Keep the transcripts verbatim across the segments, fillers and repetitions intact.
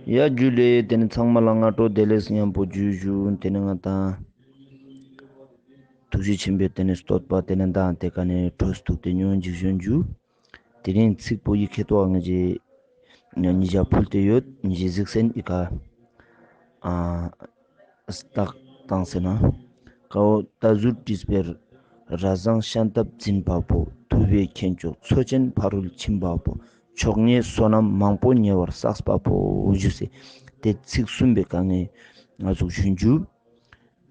ཡ་ཇུ་ལེ། ཏེ་ནེ་ཚང་མ་ལ་སྔ་དྲོ་བདེ་ལེགས་ཉམ་པོ་ཇུ་ཞུ། ཏེ་ནེ་ང་ཏང་ཐུགས་རྗེ་ཆེན་པོའི་ཏེ་ནེ་བསྟོད་པ་ཏེ་ནེ་མདང་ཏེ་ཀ་ནེ་འཕྲོས་ཐུག་སྟེ་ཉོན་ཅིག་ཞུ་ཞུ། དེ་རིང་ཚིག་པོ་ཡི་ཁེ་ཏོ་ང་ཞེ་ཉིས་ཞག་ཕུལ་ཏེ་ཡོད། ཉིས་ཞག་གཟིགས་སེན་ཡི་ཀ་ཨ་སྟག་བཏང་སེ་ན། ཀ་བོ་ད་ཟུར་བྲིས་པའི་ར་བཟང་ཤམ་ཐབས་འཛིན་པ་པོ། ཐུབ་པའི་ཁྱེན་ཆོག་མཚོ་ཆེན་ཕ་རོལ་ཕྱིན་པ་པོ། ཕྱོགས་ནས་བསོད་ནམས་མང་པོ་ཉེ་བར་བསགས་པ་པོ་ཞུ་སེ། ཏེ་ཚིག་གསུམ་པོའི་ཀ་ནེ་ང་ཚོ་ཞུ་ཞུ།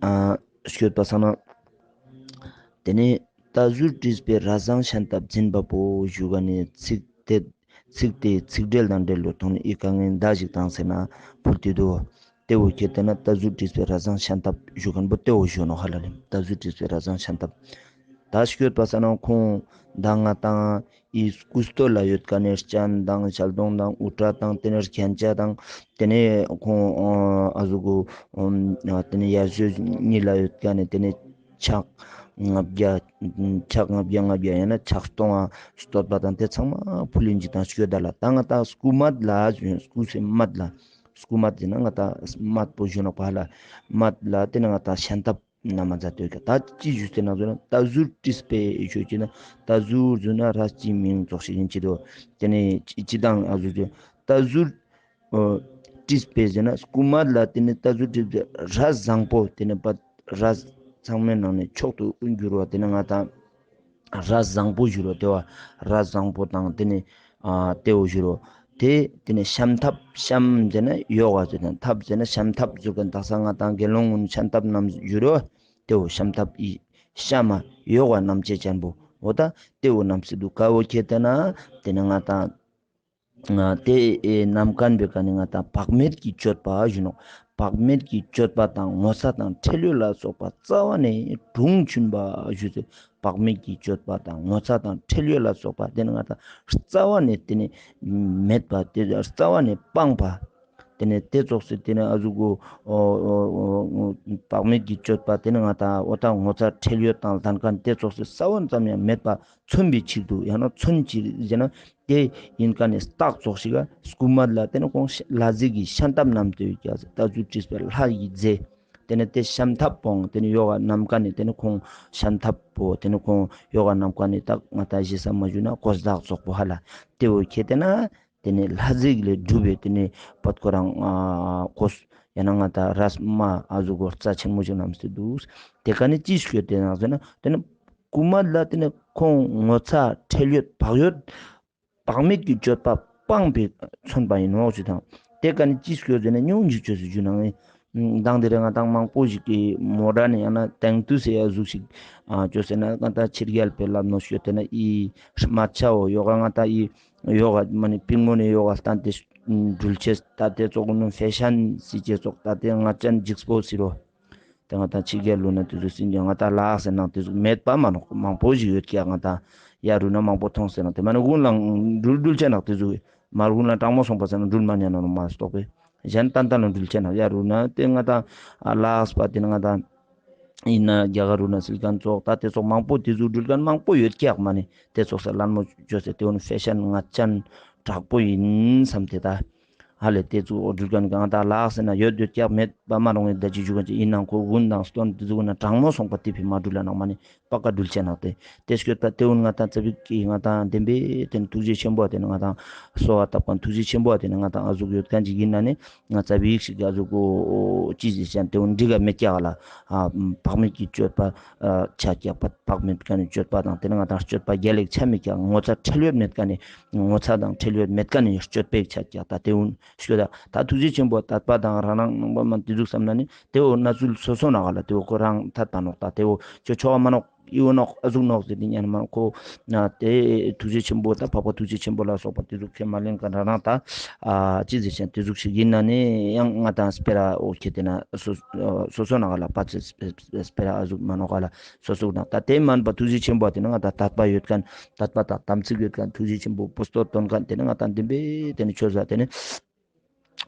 ཨ་སྐྱོད་པ་སང་ན། ཏེ་ནེ་ད་ཟུར་བྲིས་པའི་ར་བཟང་ཤམ་ཐབས་འཛིན་པ་པོ་ཞུ་ཁན་ནི་ཚིག་ཏེ་ཚིག་ཏེ་ཚིག་འགྲེལ་དང་འབྲེལ་ལོ་ཐོང་ནེ་ཡི་ཀ་ངེ་མདའ་ཞིག་བཏང་སེ་ན་ཕུལ་ཏེ་དུག། ཏེ་བོ་ཁྱེར་ཏེ་ན་ད་ཟུར་བྲིས་པའི་ར་བཟང་ཤམ་ཐབས་ཞུ་ཁན་བོ་ཏེ་བོ་ཞུ་ནོག་ཧ་ལ་ལེ། ད་ཟུར་བྲིས་པའི་ར་བཟང་ཤམ་ཐབས། ད་སྐྱོད་པ་སང་ན་ཁོང་མདང་ང་ཏང་ཨི་སྐུ་སྟོད་ལ་ཡོད་ཁན་ནི་སྤྱན་དང་ཞལ་གདོང་དང་དབུ་སྐྲ་དང་ཏེ་ནེ་རྒྱན་ཆ་དང་ཏེ་ནེ་ཁོང་ཨ་ཟུག་གུ་ཏེ་ནེ་ཡ་ཞོ་གཉིས་ལ་ཡོད་ཁན་ནི་ཏེ་ནེ་ཕྱག་ལྔ་བརྒྱ་ཕྱག་ལྔ་བརྒྱ་ལྔ་བརྒྱ་ཡང་ན་ཕྱག་སྟོང་ང་བསྟོད་པ་དང་ཏེ་ཚང་མ་ཕུལ་ལིན་ཅིག་དང་སྐྱོད་ད་ལ། ད་ང་ཏང་སྐུ་མད་ལ་སྐུ་སེ་མད་ལ་སྐུ་མད་ཟེར་ན་ང་ཏང་མད་པོ་ཞུ་ནོག་པ་ལ། མད་ལ་ཏེ་ནེ་ང་ཏང་ཤམ་ཐབས་ན་མ་ཛད་ཏེ་ཡོད་ཀྱག། ད་ཅི་ཞུས་ཏེ་ན་ཟུར་ན་ད་ཟུར་བྲིས་པའི་ཞུ་ཅི་ན་ད་ཟུར་ཟུར་ན་ར་ཅི་མིང་ཙོགས་ཤིག་ཡིན་ཅི་དོ། ཏེ་ནེ་ཅི་ཅི་དང་ཨ་ཟུར་ད་ཟུར་ཨོ་བྲིས་པའི་ཟེར་ན་སྐུ་མད་ལ་ཏེ་ནེ་ད་ཟུར་བྲིས་པའི་ར་བཟང་པོ་ཏེ་ནེ་པ་ར་ཚང་མའི་ནང་ནེ་མཆོག་ཏུ་གྱུར་བ་ཏེ་ནེ་ང་ཏང་ར་བཟང་པོ་ཞུ་རོ་ཏེ་བ་ར་བཟང་པོ་དང་ཏེ་ནེ་ཨ་ཏེ་བོ་ཞུ་རོ། ཏེ་ཏེ་ནེ་ཤམ་ཐབས་ཤམ་ཟེར་ན་ཡོག་ག་ཟེར་ན་ཐབས་ཟེར་ན་ཤམ་ཐབས་ཟེར་ཁན་དག་ས་ང་ཏང་དགེ་སློང་གུན་ཤམ་ཐབས་རྣམས་ཞུ་རོ། ཏེ་བོ་ཤམ་ཐབས་ཨི་ཤམ་མ་ཡོག་ག་རྣམ་བཅད་ཅན་པོ་འོ་ད་ཏེ་བོ་རྣམས་སེ་དུག། ཀ་བོ་ཁྱེར་ཏེ་ན་ཏེ་ནེ་ང་ཏང་ང་ཏེ་ཨེ་རྣམ་ཁན་བོའི་ཀ་ནེ་ང་ཏང་བག་མེད་ཀྱི་སྤྱོད་པ་ཞུ་ནོག། བག་མེད་ཀྱི་སྤྱོད་པ་དང་ངོ་ཚ་དང་ཁྲེལ་ཡོད་ལ་སོགས་པ་རྩ་བ་ནས་གྲོང་ཆུན་པ་ཞུ་སེ། བག་མེད་ཀྱི་སྤྱོད་པ་དང་ངོ་ཚ་དང་ཁྲེལ་ཡོད་ལ་སོགས་པ་ཏེ་ནེ་ང་ཏང་རྩ་བ་ནས་ཏེ་ནེ་མེད་པ་ཏེ་རྩ་བ་ནས་སྤངས་པ། ཏེ་ནེ་ཏེ་ཙོགས་སེ་ཏེ་ནེ་ཨ་ཟུག་གུ་བག་མེད་ཀྱི་སྤྱོད་པ་ཏེ་ནེ་ང་ཏང་འོ་ད་ངོ་ཚ་ཁྲེལ་ཡོད་དང་ལྡན་ཁན་ཏེ་ཙོགས་སེ་ས་བོན་ཙམ་ཡང་མེད་པ་མཚོན་པའི་ཕྱིར་དུ་ཡང་ན་མཚོན་ཅི་ཟེར་ན་ཏེ་ཡིན་ཀ་ནེ་སྟག་ཙོགས་ཤིག་ག་སྐུ་མད་ལ་ཏེ་ནེ་ཁོང་ལྷ་རྫས་ཀྱི་ཤམ་ཐབས་རྣམས་ཏེ་ཡོད་ཀྱག་ཟེར། ད་ཟུར་བྲིས་པའི་ལྷ་ཡི་རྫས་ཏེ་ནེ་ཏེ་ཤམ་ཐབས་པོ་ཏེ་ནེ་ཡོག་ག་རྣམ་ཁན་ནི་ཏེ་ནེ་ཁོང་ཤམ་ཐབས་པོ་ཏེ་ནེ་ཁོང་ཡོག་ག་རྣམ་ཁན་ནི་ད་ང་ཏང་ཞེ་ས་མ་ཞུ་ན་གོས་དག་ཙོགས་པོ་ཧ་ལ་ཏེ་བོ་ཁྱེར་ཏེ་ན། ཏེ་ནེ་ལྷ་རྫས་ལས་གྲུབ་པའི་ཏེ་ནེ་པད་ཀོ་རང་ཨ་གོས་ཡང་ན་ང་ཏང་རས་མ་ཨ་ཟུག་གོ་རྩ་ཆེན་མོ་ཞིག་རྣམས་སེ་དུག། ཏེ་ཀ་ནེ་ཅི་ཞིག་ཡོད་ཏེ་ན་ཟེར་ན་ཏེ་ནེ་སྐུ་མད་ལ་ཏེ་ནེ་ཁོང་ངོ་ཚ་ཁྲེལ་ཡོད་བག་ཡོད་བག་མེད་ཀྱི་སྤྱོད་པ་སྤངས་པའི་མཚོན་པ་ཡིན་ནོག་ཞུ་དང་། ཏེ་ཀ་ནེ་ཅི་ཞིག་ཡོད་ཟེར་ན་ཉུང་ཉུང་ཅོས་སེ་ཞུ་ན་ངས་མདང་དེ་རིང་ང་ཏང་མང་པོ་ཞིག་གི་མོ་ཌ་ནེ་ཡང་ན་དེང་དུས་སེ་ཡ་ཟུག་ཞིག་ཨ་ཅོས་སེ་ན་ང་ཏང་ཕྱི་རྒྱལ་པའི་ལ་ནོ་ཤོད་ཏེ་ན་ཨི་རྨ་ཆའོ་ཡོག་ག་ང་ཏང་ཨི་ཡོག་ག་མ་ནེ་པིང་མོ་ནེ་ཡོག་ག་སྟན་ཏེ་འགྲུལ་ཅེས་ད་ཏེ་ཙོགས་ནུ་ཕེ་ཤན་སི་ཅེས་ཙོགས་ད་ཏེ་ང་ཅན་འཇིགས་པོ་སི་རོ། ཏེ་ང་ཏང་ཕྱི་རྒྱལ་ལུ་ན་ཏེ་ཟུག་སི་ང་ཏང་ལགས་སེ་ནང་ཏེ་ཟུག་མེད་པ་མ་ནོག། མང་པོ་ཞིག་ཡོད་ཀྱག། ང་ཏང་ཡ་རུ་ན་མང་པོ་ཐོང་སེ་ནང་ཏེ་མ་ནེ་གུན་ལ་འགྲུལ་འགྲུལ་ཅེས་ནང་ཏེ་ཟུག་མ་རུ་ན་གྲང་མོ་སོང་པ་སེ་ན་འགྲུལ་མ་ཉན་ན་ནོ་མ་སྟོག་པས་གཞན་ཏན་ཏན་ལ་འགྲུལ་ཅེས་ནང་ཡ་རུ་ན་ཏེ་ང་ཏང་ལགས་པ་ཏེ་ནེ་ང་ཏང་ཡིན་ན་རྒྱ་གར་རུ་ན་སིལ་ཁན་ཙོགས་ད་ཏེ་ཙོགས་མང་པོ་ཏེ་ཟུག་འགྲུལ་ཁན་མང་པོ་ཡོད་ཀྱག། མ་ནེ་ཏེ་ཙོགས་སེ་ལན་མོ་ཅོས་སེ་ཏེ་འོ་ནི་ཕེ་ཤན་ང་ཅན་དྲག་པོ་ཡིན་སམ་ཏེ་ད་ཧ་ལེ་ཏེ་ཙོགས་འགྲུལ་ཁན་གང་ད་ལགས་སེ་ན་ཡོད་ཡོད་ཀྱག་མེད་པ་མ་རུང་ངེ་ད་ཅི་ཞུ་ཁན་ཅིག་ཡིན་ནང་ཁོ་གུན་དང་སྟོན་ཏེ་ཟུག་ན་གྲང་མོ་སོང་པ་ཏེ་ཕི་མ་འགྲུལ་ལ་ནང་མ་ནེ། པ་ཀ་འགྲུལ་ཅེས་ནང་ཏེ། ཏེ་སྐྱོད་པ་ཏེ་འུན་ང་ཏང་ཙ་པིག་གི་ང་ཏང་བདེན་པའི་ཏེ་ནེ་ཐུགས་རྗེ་ཆེན་པོ་ཏེ་ནེ་ང་ཏང་གསོལ་བ་བཏབ་ཁན་ཐུགས་རྗེ་ཆེན་པོ་ཏེ་ནེ་ང་ཏང་ཨ་ཟུག་ཡོད་ཁན་ཅིག་ཡིན་ན་ནི་ང་ཙ་པིག་ཞིག་གི་ཨ་ཟུག་གོ་ཅི་ཟེར་ཅན་ཏེ་འུན་འགྲིག་ག་མེད་ཀྱག་ལ། ཨ་བག་མེད་ཀྱི་སྤྱོད་པ་ཆ་ཀྱག་པ་བག་མེད་ཁན་ནི་སྤྱོད་པ་དང་ཏེ་ནེ་ང་ཏང་སྤྱོད་པ་རྒྱལ་ལེགས་ཆ་མེད་ཀྱག། ངོ་ཚ་ཁྲེལ་ཡོད་མེད་ཁན་ནི་ངོ་ཚ་དང་ཁྲེལ་ཡོད་མེད་ཁན་ནི་སྤྱོད་པའི་ཆ་ཀྱག། ད་ཏེ་འུན་སྐྱོད་ད་ཐུགས་རྗེ་ཆེན་པོ་དད་པ་དང་རང་རང་ནང་པ་མ་ཏེ་ཟུག་བསམ་ན་ནི་ཏེ་འོ་ན་ཚུལ་སོ་སོ་ནང་ག་ལ་ཏེ་འོ་ཁོ་རང་ཐད་པ་ནོག། ད་ཏེ་འོ་ཅོ་ཆོག་མ་ནོག། ཨི་བོ་ནོག་ཨ་ཟུག་ནོག་ཟེར་ཏེ་ཉན་མ་ཁོ་ན་ཏེ་ཐུགས་རྗེ་ཆེན་པོ་ད་འཕགས་པ་ཐུགས་རྗེ་ཆེན་པོ་ལ་སོགས་པ་ཏེ་ཟུག་ཁས་མ་ལེན་ཁན་རང་རང་ད་ཨ་ཅི་ཟེར་ཅན་ཏེ་ཟུག་ཞིག་ཡིན་ན་ནི་ཡང་ང་ཏང་སྤེ་ར་འོ་ཁྱེར་ཏེ་ན་སོ་སོ་སོ་ནང་ག་ལ་པ་ཚེ་སྤེ་ར་ཨ་ཟུག་མ་ནོག་ག་ལ་སོ་སོ་ན་ད་ཏེ་མན་པ་ཐུགས་རྗེ་ཆེན་པོ་ཏེ་ན་ང་ཏང་དད་པ་ཡོད་ཁན་དད་པ་དང་དམ་ཚིག་ཡོད་ཁན་ཐུགས་རྗེ་ཆེན་པོ་བུ་སྟོད་དོན་ཁན་ཏེ་ན་ང་ཏང་བདེན་པའི་ཏེ་ནེ་ཆོས་ས་ཏེ་ནེ།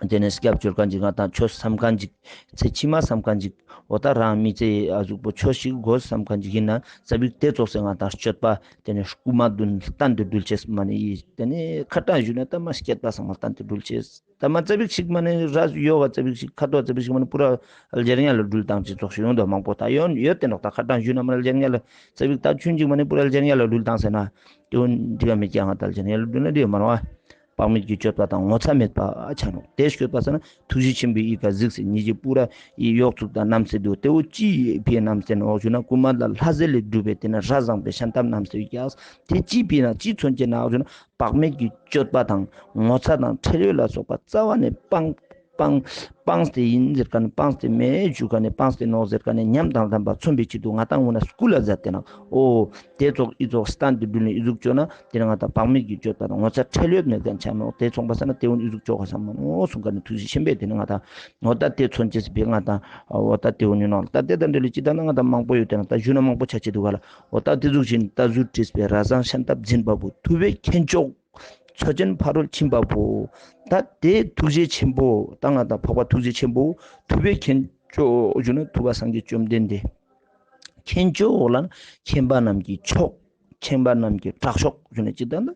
ཏེ་ནེ་སྐྱབས་བཅོལ་ཁན་ཅིག་ང་དང་ཆོས་སམ་ཁན་ཅིག་ཚེ་ཕྱི་མ་སམ་ཁན་ཅིག་འོ་ད་རང་མི་ཚེ་ཨ་ཟུག་པོ་ཆོས་ཤིག་དགོས་སམ་ཁན་ཅིག་ཨིན་ན་ཙ་པིག་ཏེ་ཙོགས་སེ་ང་དང་སྤྱོད་པ་ཏེ་ནེ་རྐུ་མ་དུན་གཏན་དུ་འགྲུལ་ཅེས་མ་ནེ་ཨི་ཏེ་ནེ་ཁ་ཏང་ཞུ་ན་ད་མ་སྐྱེད་པ་ཚང་མ་གཏན་དུ་འགྲུལ་ཅེས། ད་མ་ཙ་པིག་ཞིག་མ་ནེ་ར་ཡོ་ག་ཙ་པིག་ཞིག་ཁ་ཏོ་ཙ་པིག་ཞིག་མ་ནེ་པུ་ར་ལྗེར་ཉ་ལ་འགྲུལ་ཏང་ཅེས་ཙོགས་ཤིག་ཡོང་དོ་མང་པོ་ད་ཡོད་ཡོད་ཏེ་ནོག། ད་ཁ་ཏང་ཞུ་ན་མ་ནེ་ལྗེར་ཉ་ལ་ཙ་པིག་ད་ཆུན་ཅིག་མ་ནེ་པུ་ར་ལྗེར་ཉ་ལ་འགྲུལ་ཏང་ཟེར་ན་ཏེ་བོ་འགྲིག་ག་མེད་ཀྱག། ང་ད་ལྗེར་ཉ་ལ་འགྲུལ་ན་འགྲིག་ག་མ་རུང་བ། དཔག་མེད་ཀྱི་སྤྱོད་པ་དང་ངོ་ཚ་མེད་པ་ཆ་ནོག། ཏེ་སྤྱོད་པ་ཟེར་ན་ཐུགས་རྗེ་ཆེན་པོའི་ཨི་ཀ་གཟིགས་སེ་ཉེ་རང་པུ་ར་ཨི་གཡོག་ཚུགས་དང་རྣམ་སེ་དུག། ཏེ་བོ་ཅི་ཕིའ་རྣམ་སེ་ནོག་ཞུ་ན་རྐུ་མ་ལ་ལྷ་ཟེར་ལས་གྲུབ་པའི་ཏེ་ནེ་ར་བཟང་པོའི་ཤམ་ཐབས་རྣམ་སེ་ཡོད་ཀྱག། ཏེ་ཅི་ཕིའ་ན་ཅི་མཚོན་ཅེ་ནོག་ཞུ་ན་དཔག་མེད་ཀྱི་སྤྱོད་པ་དང་ངོ་ཚ་དང་ཁྲེལ་ཡོད་ལ་སོགས་པ་རྩ་བ་ནེ་སྤངས་སྤངས་སྤངས་ཏེ་ཨིན་ཟེར་ཁན་ནི་སྤངས་ཏེ་མེད་ཞུ་ཁན་ནི་སྤངས་ཏེ་ནོག་ཟེར་ཁན་ནི་ཉམས་དང་ལྡན་པ་མཚོན་པའི་ཆེད་དུ་ང་དང་ངུ་ན་སྐུལ་ལ་མཛད་དེ་ནོག། འོ་ཏེ་ཙོགས་ཨི་ཙོགས་སྟན་ཏེ་འགྲུལ་ནེ་ཨི་ཟུག་ཅོ་ན་ཏེ་ནེ་ང་དང་དཔག་མེད་ཀྱི་སྤྱོད་པ་དང་ངོ་ཚ་ཁྲེལ་ཡོད་མེད་ཁན་ཆ་ནོག། ཏེ་ཙོགས་པ་ཟེར་ན་ཏེ་བོ་ཨི་ཟུག་ཅོ་ག་ས་མ་ནོག་གསུང་ཁན་ནི་ཐུགས་རྗེ་ཆེན་པོའི་ཏེ་ནེ་ང་དང་འོ་ད་ཏེ་མཚོན་ཅེས་སི་ཕིའ་ང་དང་འོ་ད་ཏེ་བོ་ཉོ་ནོག། ད་ཏེ་དང་འབྲེལ་ལེ་ཅི་ད་ན་ང་དང་མང་པོ་ཡོད་ཏེ་ན་ད་ཞུ་ན་མང་པོ་ཆ་ཅེས་དུག་ག་ལ། འོ་ད་ཏེ་ཟུག་ཅིག་ཨིན། ད་གཟུགས་བྲིས་པའི་ར་བཟང་ཤམ་ཐབས་འཛིན་པ་པོ། ཐུབ་པའི་མཁྱེན་མཆོག་མཚོ་ཆེན་ཕ་རོལ་ཕྱིན་པ་པོ། ད་ཏེ་ཐུགས་རྗེ་ཆེན་པོ་ད་ང་དང་འཕགས་པ་ཐུགས་རྗེ་ཆེན་པོ་ཐུབ་པའི་མཁྱེན་མཆོག་ཞུ་ན་ཐུབ་པ་སངས་རྒྱས་བཅོམ་ལྡན་འདས། མཁྱེན་མཆོག་ལ་མཁྱེན་པ་རྣམས་ཀྱི་མཆོག། མཁྱེན་པ་རྣམས་ཀྱི་དྲག་ཤོས་ཞུ་ན་ཅི་ད་ན་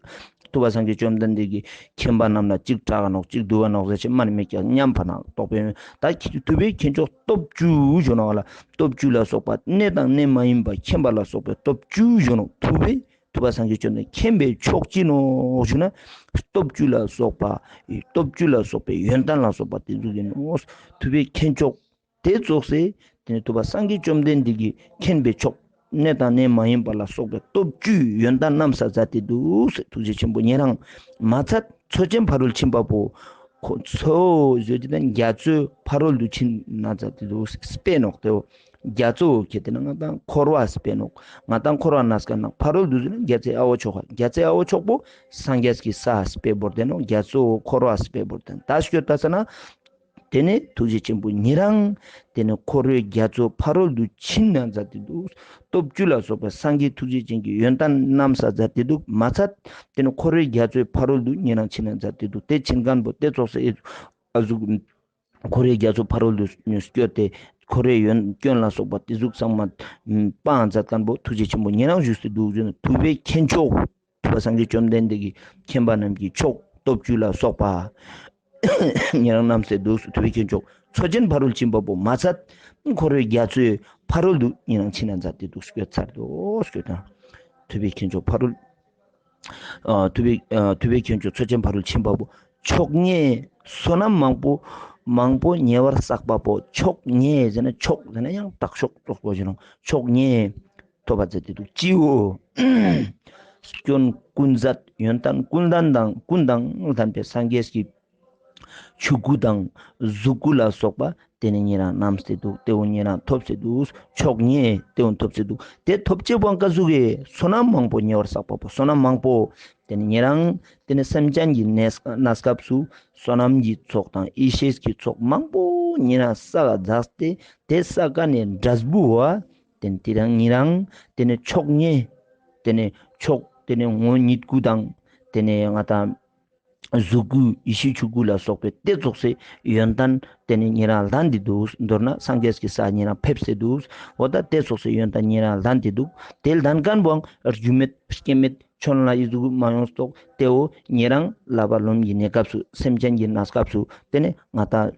ཐུབ་པ་སངས་རྒྱས་བཅོམ་ལྡན་འདས་ཀྱི་མཁྱེན་པ་རྣམས་ལ་ཅིག་དྲག་ག་ནོག་ཅིག་སྡུག་ག་ནོག་ཟེར་ཅེས་མ་ནེ་མེད་ཀྱག། མཉམ་པ་ན་རྟོགས་པའི་ད་ཐུབ་པའི་མཁྱེན་མཆོག་སྟོབས་བཅུ་ཞུ་ནོག་ལ། སྟོབས་བཅུ་ལ་སོགས་པ་གནས་དང་གནས་མ་ཡིན་པ་མཁྱེན་པ་ལ་སོགས་པའི་སྟོབས་བཅུ་ཞུ་ནོག། ཐུབ་པའི་ཐུབ་པ་སངས་རྒྱས་བཅོམ་ལྡན་མཁྱེན་པའི་མཆོག་ཅི་ནོག་ཞུ་ན་སྟོབས་བཅུ་ལ་སོགས་པ་སྟོབས་བཅུ་ལ་སོགས་པའི་ཡོན་ཏན་ལ་སོགས་པ་ཏེ་ཟུག་ཨིན་ནོག། ཐུབ་པའི་མཁྱེན་མཆོག་ཏེ་ཙོགས་སེ་ཏེ་ནེ་ཐུབ་པ་སངས་རྒྱས་བཅོམ་ལྡན་འདས་ཀྱི་མཁྱེན་པའི་མཆོག་གནས་དང་གནས་མ་ཡིན་པ་ལ་སོགས་པའི་སྟོབས་བཅུའི་ཡོན་ཏན་རྣམས་ས་མཛད་དེ་འདུག་ཟེར། ཐུགས་རྗེ་ཆེན་པོ་ཉེ་རང་མ་ཚད་མཚོ་ཆེན་ཕ་རོལ་ཕྱིན་པ་པོ། ཁོ་མཚོ་ཟེར་ཏེ་ན་རྒྱ་མཚོའི་ཕ་རོལ་ཏུ་ཕྱིན་ན་མཛད་དེ་འདུག་ཟེར་སྤེ་ནོག་ཏེ་བོ། རྒྱ་མཚོ་ཁེ་ཏེ་ན་ང་དང་འཁོར་བ་སྤེ་ནོག། ང་དང་འཁོར་བ་ན་སྐ་ན་ཕ་རོལ་ཏུ་ཟེར་ན་རྒྱ་མཚོའི་ཨ་བོ་ཕྱོགས། རྒྱ་མཚོའི་ཨ་བོ་ཕྱོགས་པོ་སངས་རྒྱས་ཀྱི་ས་སྤེ་བོར་ཏེ་ནོག། རྒྱ་མཚོ་འཁོར་བ་སྤེ་བོར་ཏེ་ནོག། ད་སྐྱོད་ད་ས་ན་ཏེ་ནེ་ཐུགས་རྗེ་ཆེན་པོ་ཉེ་རང་ཏེ་ནེ་འཁོར་བའི་རྒྱ་མཚོ་ཕ་རོལ་ཏུ་ཕྱིན་ན་མཛད་དེ་འདུག། སྟོབས་བཅུ་ལ་སོགས་པའི་སངས་རྒྱས་ཐུགས་རྗེ་ཅན་གྱི་ཡོན་ཏན་རྣམས་ས་མཛད་དེ་འདུག། མ་ཚད་ཏེ་ནེ་འཁོར་བའི་རྒྱ་མཚོའི་ཕ་རོལ་ཏུ་ཉེ་རང་ཕྱིན་ན་མཛད་དེ་འདུག། ཏེ་ཕྱིན་ཁན་པོ་ཏེ་ཙོགས་སེ་ཨ་ཟུག་འཁོར་བའི་རྒྱ་མཚོ་ཕ་རོལ་ཏུ་སྐྱོད་དེ་འཁོར་བའི་ཡོན་སྐྱོན་ལ་སོགས་པ་ཏེ་ཟུག་ཚང་མ་སྤང་མཛད་ཁན་པོ་ཐུགས་རྗེ་ཆེན་པོ་ཉེ་རང་བཞུགས་སེ་འདུག་ཟེར་ན་ཐུབ་པའི་མཁྱེན་མཆོག། ཐུབ་པ་སངས་རྒྱས་བཅོམ་ལྡན་འདས་ཀྱི་མཁྱེན་པ་རྣམས་ཀྱི་མཆོག་སྟོབས་བཅུ་ལ་སོགས་པ་ཉེ་རང་རྣམས་སེ་འདུག། ཐུབ་པའི་མཁྱེན་མཆོག་མཚོ་ཆེན་ཕ་རོལ་ཕྱིན་པ་པོ་མ་ཚད་འཁོར་བའི་རྒྱ་མཚོའི་ཕ་རོལ་ཏུ་ཉེ་རང་ཕྱིན་ན་མཛད་དེ་འདུག། སྐྱོད་ཚར་དོ་སྐྱོད་དང་། ཐུབ་པའི་མཁྱེན་མཆོག་ཕ་རོལ། ཨ་ཐུབ་པའི་ཨ་ཐུབ་པའི་མཁྱེན་མཆོག་མཚོ་ཆེན་ཕ་རོལ་ཕྱིན་པ་པོ། མཆོག་བརྙེས་བསོད་ནམས་མང་པོ་མང་པོ་ཉེ་བར་བསགས་པ་པོ། མཆོག་བརྙེས་ཟེར་ན་མཆོག་ཟེར་ན་ཡང་དྲག་ཤོས་ཙོགས་པོ་ཞིག་ནོག། མཆོག་བརྙེས་ཐོབ་པ་མཛད་དེ་འདུག། སྤྱི་བོ་སྐྱོན་ཀུན་ཟད་ཡོན་ཏན་ཀུན་ལྡན་དང་ཀུན་དང་ལྡན་པའི་སངས་རྒྱས་ཀྱི་ཆོས་སྐུ་དང་གཟུགས་སྐུ་ལ་སོགས་པ་ཏེ་ནེ་ཉེ་རང་རྣམས་སེ་འདུག། ཏེ་བོ་ཉེ་རང་ཐོབ་སེ་འདུག། མཆོག་བརྙེས་ཏེ་བོ་ཐོབ་སེ་འདུག། ཏེ་ཐོབ་ཅེས་པོའང་ཀ་ཟུག་གི་བསོད་ནམས་མང་པོ་ཉེ་བར་བསགས་པ་པོ་བསོད་ནམས་མང་པོ་ཏེ་ནེ་ཉེ་རང་ཏེ་ནེ་སེམས་ཅན་གྱི་གནས་གནས་སྐབས་སུ་བསོད་ནམས་ཀྱི་ཚོགས་དང་ཡེ་ཤེས་ཀྱི་ཚོགས་མང་པོ་ཉེ་རང་བསགས་མཛད་དེ་ཏེ་བསགས་ཀ་ནེ་འབྲས་བུ་བ་ཏེ་ནེ་ཏེ་རང་ཉེ་རང་ཏེ་ནེ་མཆོག་བརྙེས་ཏེ་ནེ་མཆོག་ཏེ་ནེ་ངོ་བོ་ཉིད་སྐུ་དང་ཏེ་ནེ་ང་དང་གཟུགས་སྐུ་ཡེ་ཤེས་ཆོས་སྐུ་ལ་སོགས་པའི་ཏེ་ཙོགས་སེ་ཡོན་ཏན་ཏེ་ནེ་ཉེ་རང་ལྡན་ཏེ་འདུག། མདོར་ན་སངས་རྒྱས་ཀྱི་ས་ཉེ་རང་ཕེབས་སེ་འདུག། འོ་ད་ཏེ་ཙོགས་སེ་ཡོན་ཏན་ཉེ་རང་ལྡན་ཏེ་འདུག། ཏེ་ལྡན་ཁན་པོའང་རྒྱུ་མེད་རྐྱེན་མེད་ཁྱོད་ལ་ཨི་ཟུག་མ་ཡོང་སྟོག། ཏེ་བོ་ཉེ་རང་བསླབ་པ་ལམ་གྱི་གནས་སྐབས་སུ་སེམས་ཅན་གྱི་གནས་སྐབས་སུ་ཏེ་ནེ་ང་དང་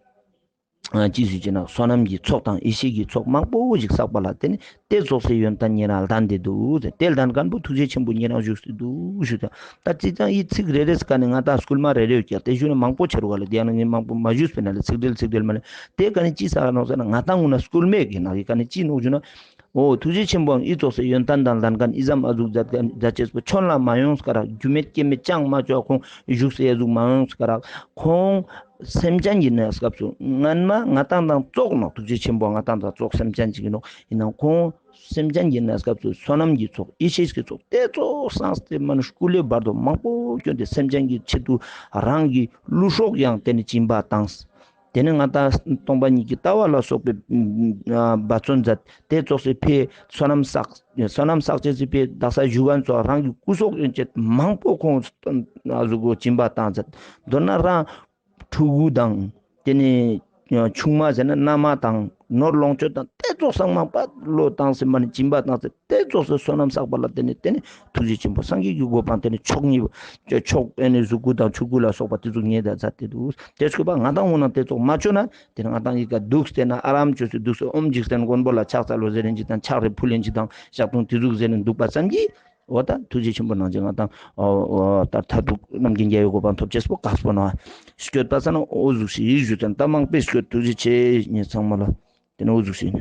ཅི་ཟེར་ཅེ་ན་བསོད་ནམས་ཀྱི་ཚོགས་དང་ཡེ་ཤེས་ཀྱི་ཚོགས་མང་པོ་ཞིག་བསགས་པ་ལ་བརྟེན་ཏེ་ཙོགས་སེ་ཡོན་ཏན་ཉེ་རང་ལྡན་ཏེ་འདུག་ཟེར། ཏེ་ལྡན་ཁན་པོ་ཐུགས་རྗེ་ཆེན་པོ་ཉེ་རང་བཞུགས་སེ་འདུག་ཞུ་དང་། ད་ཅི་ཙང་ཨི་ཚིག་རེ་རེ་ཀ་ནེ་ང་དང་སྐུལ་མ་རེ་རེ་ཡོད་ཀྱག། ཏེ་ཞུ་ན་མང་པོ་ཆ་རུག་ག་ལ། ཏེ་ཡང་ན་ངས་མང་པོ་མ་ཞུས་པ་ན་ལ་ཚིག་འགྲེལ་ཚིག་འགྲེལ་མ་ལ། ཏེ་ཀ་ནེ་ཅི་ཟེར་ནོག་ཟེར་ན་ང་དང་ངུ་ན་སྐུལ་མེད་ཀྱི་ནང་གི་ཀ་ནེ་ཅི་ནོག་ཞུ་ན། འོ་ཐུགས་རྗེ་ཆེན་པོའང་ཨི་ཙོགས་སེ་ཡོན་ཏན་དང་ལྡན་ཁན་ཨི་ཙམ་ཨ་ཟུག་མཛད་ཁན་མཛད་ཅེས་པོ་ཁྱོད་ལ་མ་ཡོངས་ཀ་རག། རྒྱུ་མེད་རྐྱེན་མེད་ཅང་མ་ཅོ་ཁོང་བཞུགས་སེ་ཨ་ཟུག་མ་ཡོངས་ཀ་རག། ཁོང་སེམས་ཅན་གྱི་གནས་སྐབས་སུ་སྔན་མ་ང་དང་དང་ཙོགས་ནོག། ཐུགས་རྗེ་ཆེན་པོ་ང་དང་དང་ཙོགས་སེམས་ཅན་ཅིག་ཨིན་ནོག། ཨིན་ནའང་ཁོང་སེམས་ཅན་གྱི་གནས་སྐབས་སུ་བསོད་ནམས་ཀྱི་ཚོགས་ཡེ་ཤེས་ཀྱི་ཚོགས་ཏེ་ཙོགས་བསགས་ཏེ་མ་ནེ་སྐུ་ལས་བར་དོ་མང་པོ་བསྐྱོན་ཏེ་སེམས་ཅན་གྱི་ཆེད་དུ་རང་གི་ལུས་སྲོག་ཡང་ཏེ་ནེ་སྦྱིན་པ་བཏང་། ཏེ་ནེ་ང་དང་སྟོང་པ་ཉིད་ཀྱི་ལྟ་བ་ལ་སོགས་པའི་འབད་བརྩོན་མཛད། ཏེ་ཙོགས་སེ་ཕིའ་བསོད་ནམས་བསགས། བསོད་ནམས་བསགས་ཅེས་སི་ཕིའ་དག་ས་བཞུགས་ཁན་ཙོགས་རང་གི་སྐུ་སྲོག་ཡན་ཆད་མང་པོ་ཁོང་ཨ་ཟུག་གོ་སྦྱིན་པ་བཏང་མཛད། མདོར་ན་རང་ཕྲུ་གུ་དང་ ཏེ་ནེ་ཆུང་མ་ཟེར་ན་མནའ་མ་དང་ནོར་ལོངས་སྤྱོད་དང་ཏེ་ཙོགས་སང་མང་པ་བློ་བཏང་སེ་མ་ནེ་སྦྱིན་པ་བཏང་སེ་ཏེ་ཙོགས་སེ་བསོད་ནམས་བསགས་པ་ལ་ཏེ་ནེ་ཏེ་ནེ་ཐུགས་རྗེ་ཆེན་པོ་སངས་རྒྱས་ཀྱི་གོ་འཕང་ཏེ་ནེ་མཆོག་གཉིས་མཆོག་ཨེ་ནེ་གཟུགས་སྐུ་དང་ཆོས་སྐུ་ལ་སོགས་པ་ཏེ་ཙོགས་ངེས་ད་མཛད་དེ་འདུག། ཏེ་ཚོད་པ་ང་དང་འོ་ན་ཏེ་ཙོགས་མ་ཅོ་ན་ཏེ་ནེ་ང་དང་ཡི་ག་འདུག་སྟེ་ན་ཨ་རམ་ཅོས་སེ་འདུག་སེ་ཨོམ་འཇིག་རྟེན་མགོན་པོ་ལ་ཕྱག་འཚལ་ལོ་ཟེར་རེན་ཅིག་དང་ཕྱག་རེ་ཕུལ་ལེན་ཅིག་དང་ཞག་དུང་ཏེ་ཟུག་ཟེར་ནེ་འདུག་པ་ཙམ་གྱིས། འོ་ད་ཐུགས་རྗེ་ཆེན་པོ་གནང་ཅིག་ང་དང་འོ་འོ་ད་མཐར་ཐུག་རྣམ་མཁྱེན་རྒྱལ་བའི་གོ་འཕང་ཐོབ་ཅེས་པོ་དཀགས་པོ་ནོག། སྐྱོད་པ་ས་ན་འོ་ཟུག་ཤིག་ཡིད་ཞུ་ཙམ་ད་མང་པོས་སྐྱོད། ཐུགས་རྗེ་ཆེ་ཉེ་ཚང་མ་ལ། ཏེ་ནེ་འོ་ཟུག་ཤིག་ཡིན།